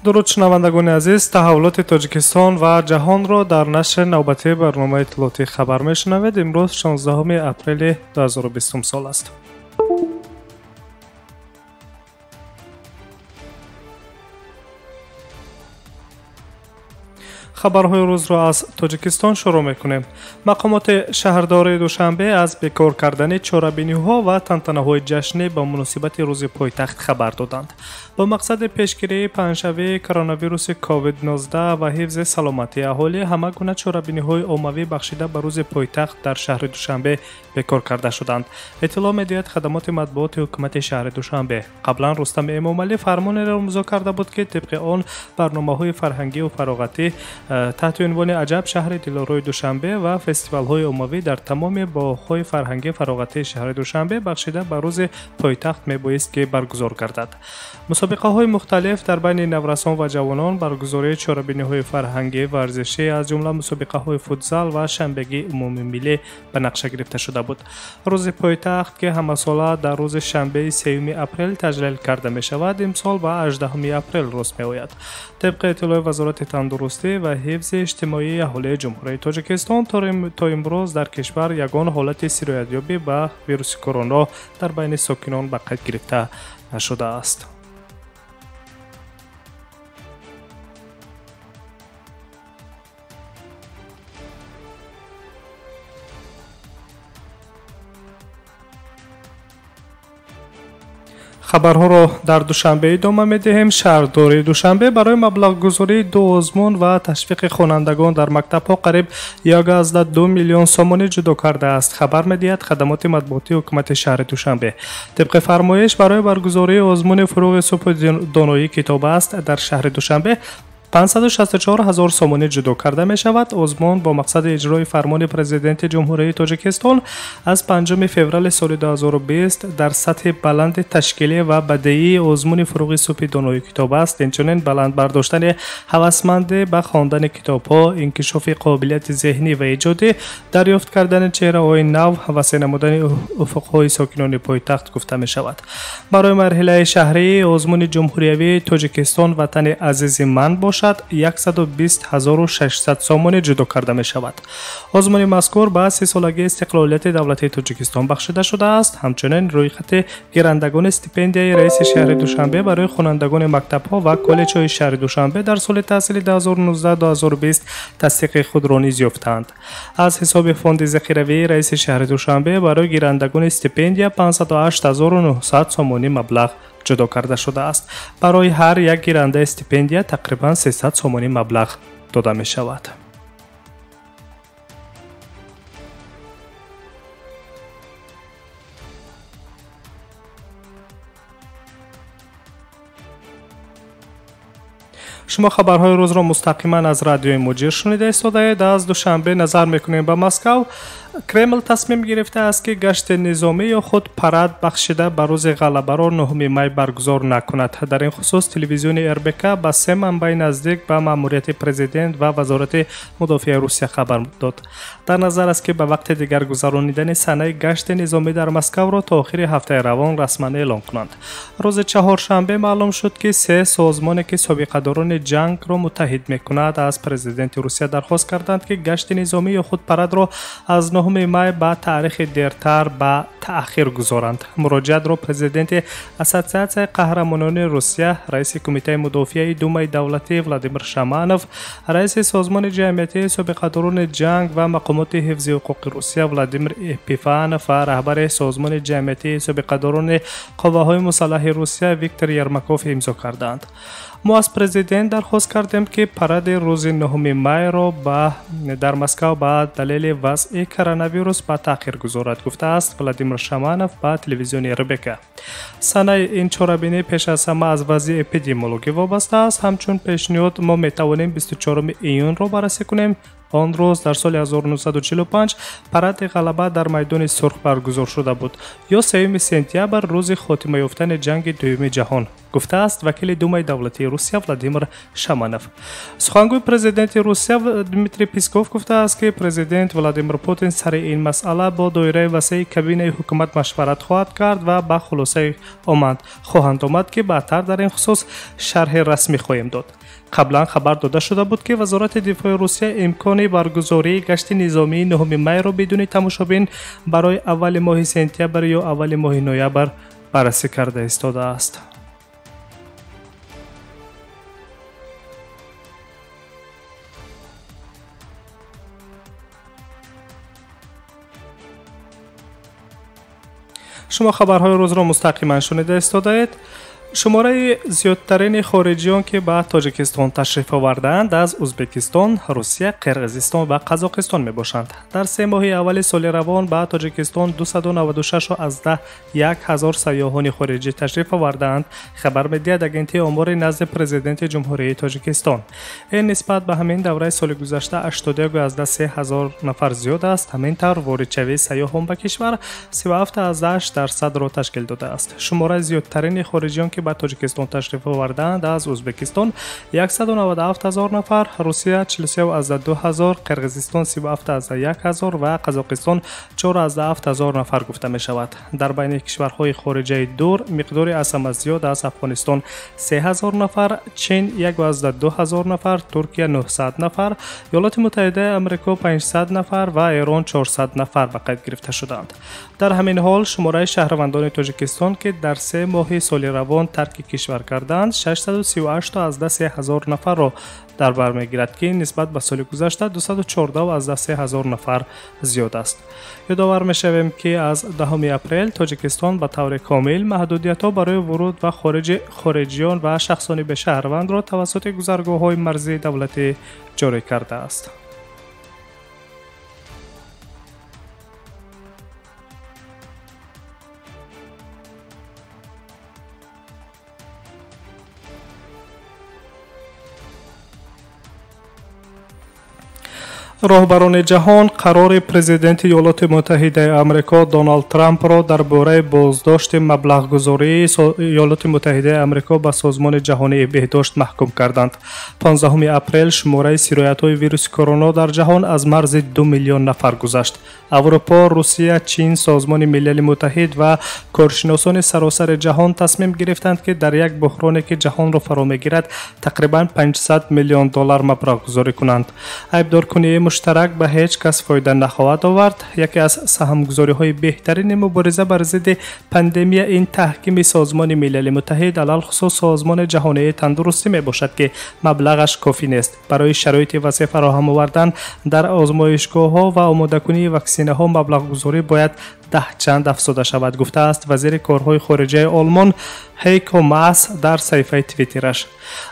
Дуруд шунавандагони азиз, таҳаввулоти Тоҷикистон ва ҷаҳонро дар нашри навбатии барномаи иттилоотии хабар мешунавед. Имрӯз 16 апрели 2020 сол аст. Хабарҳои рӯзро аз Тоҷикистон шурӯъ мекунем. Мақомоти шаҳрдории Душанбе аз бекор кардани чорабиниҳо ва тантанаҳои ҷашнӣ ба муносибати рӯзи пойтахт хабар доданд. Бо мақсади пешгирии паҳншавии коронавируси COVID-19 ва ҳифзи саломатии аҳолӣ ҳама гуна чорабиниҳои оммавӣ бахшида ба рӯзи пойтахт дар шаҳри Душанбе бекор карда шуданд. Иттилоъ медиҳад хадамоти матбуоти ҳукумати шаҳри Душанбе. Қаблан Рустам Эмомалӣ фармонеро имзо карда буд, ки тибқи он барномаҳои фарҳангию фароғатӣ таҳти унвони «Аҷаб шаҳри дилорои Душанбе» ва фестивалҳои оммавӣ дар тамоми боғҳои фарҳангӣ фароғатии шаҳри Душанбе бахшида ба рӯзи пойтахт мебоист ки баргузор гардад. Мусобиқаҳои мухталиф дар байни наврасон ва ҷавонон, баргузории чорабиниҳои фарҳангӣ, варзишӣ, аз ҷумла мусобиқаҳои футзал ва шанбегии умумимиллӣ ба нақша гирифта шуда буд. Рӯзи пойтахт, ки ҳамасола дар рӯзи шанбеи 3 апрел таҷлил карда мешавад, имсол ба 18 апрел рост меояд. Тибқи иттилои Вазорати тандурустӣ ва ҳифзи иҷтимоии аҳолии Ҷумҳурии Тоҷикистон, то имрӯз дар кишвар ягон ҳолати сироятёбӣ ба вируси короно дар байни сокинон ба қайд гирифта нашудааст. Хабарҳоро дар Душанбе идома медиҳем. Шаҳрдории Душанбе барои маблағгузории ду озмун ва ташвиқи хонандагон дар мактабҳо қариб 1,2 миллион сомонӣ ҷудо кардааст, хабар медиҳад хадамоти матбуотии ҳукумати шаҳри Душанбе. Тибқи фармоиш, барои баргузории озмуни «Фурӯғи субҳу доноӣ китоб аст» дар шаҳри Душанбе 564 ҳазор сомонӣ ҷудо карда мешавад. Озмун бо мақсади иҷрои фармони Президенти Ҷумҳурии Тоҷикистон аз 5 феврали соли 2020 дар сатҳи баланди ташкилӣ ва бадеии озмуни «Фурӯғи субҳи донои китоб аст», инчунин баланд бардоштани ҳавасмандӣ ба хондани китобҳо, инкишофи қобилияти зеҳнӣ ва эҷодӣ, дарёфт кардани чеҳраҳои нав, васеъ намудани уфуқҳои сокинони пойтахт гуфта мешавад. Барои марҳилаи шаҳрии озмуни ҷумҳуриявии «Тоҷикистон ватани азизи ман» бошад, 120 600 сомонӣ ҷудо карда мешавад. Озмуни мазкур ба сесолагии истиқлолияти давлатии Тоҷикистон бахшида шудааст. Ҳамчунин рӯйхати гирандагони стипендияи раиси шаҳри Душанбе барои хонандагони мактабҳо ва коллеҷҳои шаҳри Душанбе дар соли таҳсили 2019-2020 тасдиқи худро низ ёфтаанд. Аз ҳисоби фонди захиравии раиси шаҳри Душанбе барои гирандагони стипендия 508 900 сомонӣ маблағ ҷудо карда шудааст. Барои ҳар як гирандаи стипендия тақрибан 300 сомонӣ маблағ дода мешавад. Шумо хабарҳои рӯзро мустақиман аз радиои Муҷир шунида истодаед. Аз Душанбе назар мекунем ба Москав. Кремл тасмим гирифтааст, ки гашти низомӣ ё худ парад бахшида ба рӯзи ғалабаро 9 май баргузор накунад. Дар ин хусус телевизиони РБК ба се манбаи наздик ба маъмурияти президент ва Вазорати мудофиаи Русия хабар дод. Дар назар аст, ки ба вақти дигар гузаронидани санаи гашти низомӣ дар Москавро то охири ҳафтаи равон расман эълон кунанд. Рӯзи чаҳоршанбе маълум шуд, ки се созмоне, ки собиқадорони ҷангро муттаҳид мекунад, аз президенти Русия дархост карданд, ки гашти низомӣ ё худ парадро аз 9 май ба таърихи дертар ба таъхир гузоранд. Муроҷиатро президенти Ассотсиатсияи қаҳрамонони Русия, раиси Кумитаи мудофиаи Думаи давлатӣ Владимир Шаманов, раиси созмони ҷамъиятии собиқадорони ҷанг ва мақомоти ҳифзи ҳуқуқи Русия Владимир Епифанов ва раҳбари созмони ҷамъиятии собиқадорони қувваҳои мусаллаҳи Русия Виктор Ермаков имзо кардаанд. Мо аз президент дархост кардем, ки паради рӯзи 9 майро дар Москав ба далели вазъи коронавирус ба таъхир гузорад, гуфтааст Владимир Шаманов ба телевизиони РБК. Санаи ин чорабинӣ пеш аз ҳама аз вазъи эпидемиологӣ вобаста аст. Ҳамчун пешниҳод мо метавонем 24 июнро баррасӣ кунем. Он рӯз дар соли 1945 паради ғалаба дар майдони Сурх баргузор шуда буд, ё 3 сентябр, рӯзи хотима ёфтани ҷанги дуюми ҷаҳон, гуфтааст вакили Думаи давлатии Русия Владимир Шаманов. Сухангӯи президенти Русия Дмитрий Песков гуфтааст, ки президент Владимир Путин сари ин масъала бо доираи васеи кабинаи ҳукумат машварат хоҳад кард ва ба хулосае хоҳанд омад, ки баъдтар дар ин хусус шарҳи расмӣ хоҳем дод. Қаблан хабар дода шуда буд, ки Вазорати дифои Русия имкони баргузории гашти низомии 9 майро бидуни тамошобин барои аввали моҳи сентябр ё аввали моҳи ноябр баррасӣ карда истодааст. Шумо хабарҳои рӯзро мустақиман шунида истодаед. Шумораи зиёдтарини хориҷиён, ки ба Тоҷикистон ташриф овардаанд, аз Ӯзбекистон, Русия, Қирғизистон ва Қазоқистон мебошанд. Дар 3 моҳи аввали соли равон ба Тоҷикистон 296,1 ҳазор сайёҳони хориҷӣ ташриф овардаанд, хабар медиҳад агентии омори назди президенти Ҷумҳурии Тоҷикистон. Ин нисбат ба ҳамин давраи соли гузашта 81,3 ҳазор нафар зиёд аст. Ҳамин тавр воридшавии сайёҳон ба кишвар 37,8%-ро ташкил додааст. Шумораи зиёдтарини хориҷиён, ки ба Тоҷикистон ташриф овардаанд, аз Ӯзбекистон 197 ҳазор нафар, Русия 43,2 ҳазор, Қирғизистон 37,1 ҳазор ва Қазоқистон 4,7 ҳазор нафар гуфта мешавад. Дар байни кишварҳои хориҷаи дур миқдори аз ҳама зиёд аз Афғонистон 3 ҳазор нафар, Чин 1,2 ҳазор нафар, Туркия 900 нафар, Иёлоти Муттаҳидаи Амрико 500 нафар ва Эрон 400 нафар ба қайд гирифта шуданд. Дар ҳамин ҳол шумораи шаҳрвандони Тоҷикистон, ки дар 3 моҳи соли равон тарки кишвар карданд, 638,3 ҳазор нафарро дар бар мегирад, ки нисбат ба соли гузашта 214,3 ҳазор нафар зиёд аст. Ёдовар мешавем, ки аз 10 апрел Тоҷикистон ба таври комил маҳдудиятҳо барои вуруд ва хориҷи хориҷиён ва шахсони бешаҳрвандро тавассути гузаргоҳҳои марзии давлатӣ ҷорӣ кардааст. Роҳбарони ҷаҳон қарори президенти Иёлоти Муттаҳидаи Амрико Доналд Трампро дар бораи боздошти маблағгузории Иёлоти Муттаҳидаи Амрико ба Созмони ҷаҳонии беҳдошт маҳкум карданд. 15 апрел шумораи сироятҳои вируси корона дар ҷаҳон аз марзи 2 миллион нафар гузашт. Аврупо, Русия, Чин, Созмони Милали Муттаҳид ва коршиносони саросари ҷаҳон тасмим гирифтанд, ки дар як буҳроне, ки ҷаҳонро фаро мегирад, тақрибан 500 миллион доллар маблағгузорӣ кунанд. Айбдоркунии муштарак ба ҳеҷ кас фоида нахоҳад овард. Яке аз саҳмгузориҳои беҳтарини мубориза бар зидди пандемия ин таҳкими Созмони Милали Муттаҳид, алалхусус Созмони ҷаҳонии тандурустӣ мебошад, ки маблағаш кофӣ нест. Барои шароити васеъ фароҳам овардан дар озмоишгоҳҳо ва омодакунии ваксинаҳо маблағгузорӣ бояд 10 чанд афзуда шавад, гуфтааст вазири корҳои хориҷаи Олмон Ҳейко Маас дар саҳифаи Твиттераш.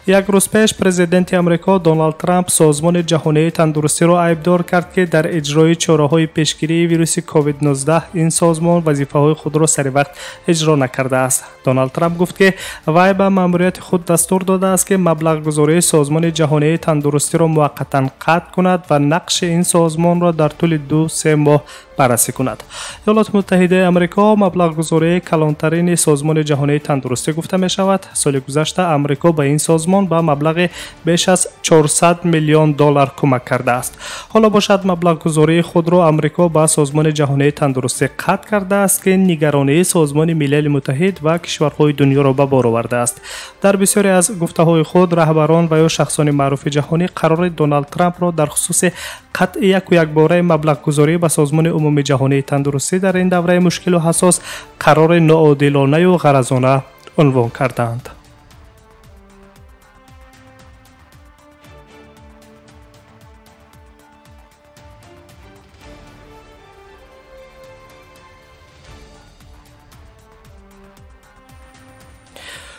Як рӯз пеш президенти Амрико Доналд Трамп Созмони ҷаҳонии тандурустиро айбдор кард, ки дар иҷрои чораҳои пешгирии вируси COVID-19 ин созмон вазифаҳои худро саривақт иҷро накардааст. Доналд Трамп гуфт, ки вай ба маъмурияти худ дастур додааст, ки маблағгузории Созмони ҷаҳонии тандурустиро муваққатан қатъ кунад ва нақши ин созмонро дар тӯли 2-3 моҳ баррасӣ кунад. Иёлоти Муттаҳидаи Амрико маблағгузории калонтарини Созмони ҷаҳонии тандурустӣ гуфта мешавад. Соли гузашта Амрико ба ин созмон ба маблағи беш аз 400 миллион доллар кӯмак кардааст. Ҳоло бошад маблағгузории худро Амрико ба Созмони ҷаҳонии тандурустӣ қатъ кардааст, ки нигаронии Созмони Милали Муттаҳид ва кишварҳои дунёро ба бор овардааст. Дар бисёре аз гуфтаҳои худ раҳбарон ва ё шахсони маъруфи ҷаҳонӣ қарори Доналд Трампро дар хусуси қатъи яку якбораи маблағгузорӣ ба Созмони умумии ҷаҳонии тандурустӣ дар ин давраи мушкилу ҳассос қарори ноодилонаю ғаразона унвон кардаанд.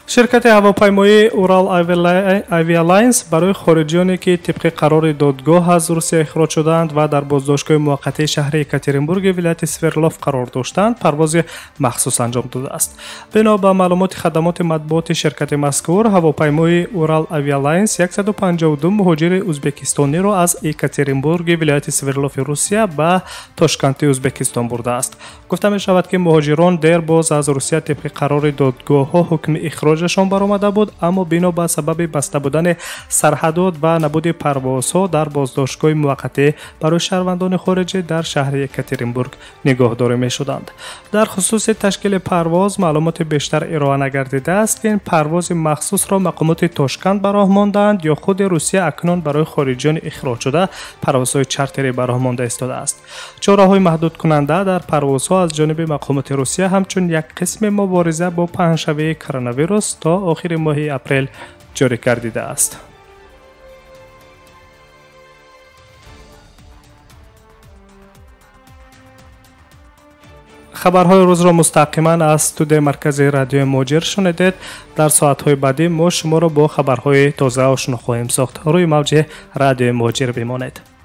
Ширкати ҳавопаймоии Урал Авиалайнс барои хориҷиёне, ки тибқи қарори додгоҳ аз Русия ихроҷ шудаанд ва дар боздоштгоҳи муваққатии шаҳри Екатеринбурги вилояти Свердлов қарор доштанд, парвози махсус анҷом додааст. Бино ба маълумоти хадамоти матбуоти ширкати мазкур, ҳавопаймои Урал Авиалайнс 152 муҳоҷири ӯзбекистониро аз Екатеринбурги вилояти Свердлови Русия ба Тошканти Ӯзбекистон бурдааст. Гуфта мешавад, ки муҳоҷирон дербоз аз Русия тибқи қарори додгоҳҳо ҳукми ихроҷашон баромада буд, аммо бино ба сабаби баста будани сарҳадот ва набуди парвозҳо дар боздоштгоҳи муваққатӣ барои шаҳрвандони хориҷӣ дар шаҳри Екатеринбург нигоҳдорӣ мешуданд. Дар хусуси ташкили парвоз маълумоти бештар ироа нагардидааст, ки ин парвози махсусро мақомоти Тошканд ба роҳ мондаанд ё худи Русия акнун барои хориҷиёни ихроҷшуда парвозҳои чартерӣ ба роҳ монда истодааст. Чораҳои маҳдудкунанда дар парвозҳо аз ҷониби мақомоти Русия ҳамчун як қисми мубориза бо паҳншавии коронавирус то охири моҳи апрел ҷорӣ гардидааст. Хабарҳои рӯзро мустақиман аз студияи марказии радиои Муҳоҷир шунидед. Дар соатҳои баъдӣ мо шуморо бо хабарҳои тоза ошно хоҳем сохт. Рӯи мавҷи радиои Муҳоҷир бимонед.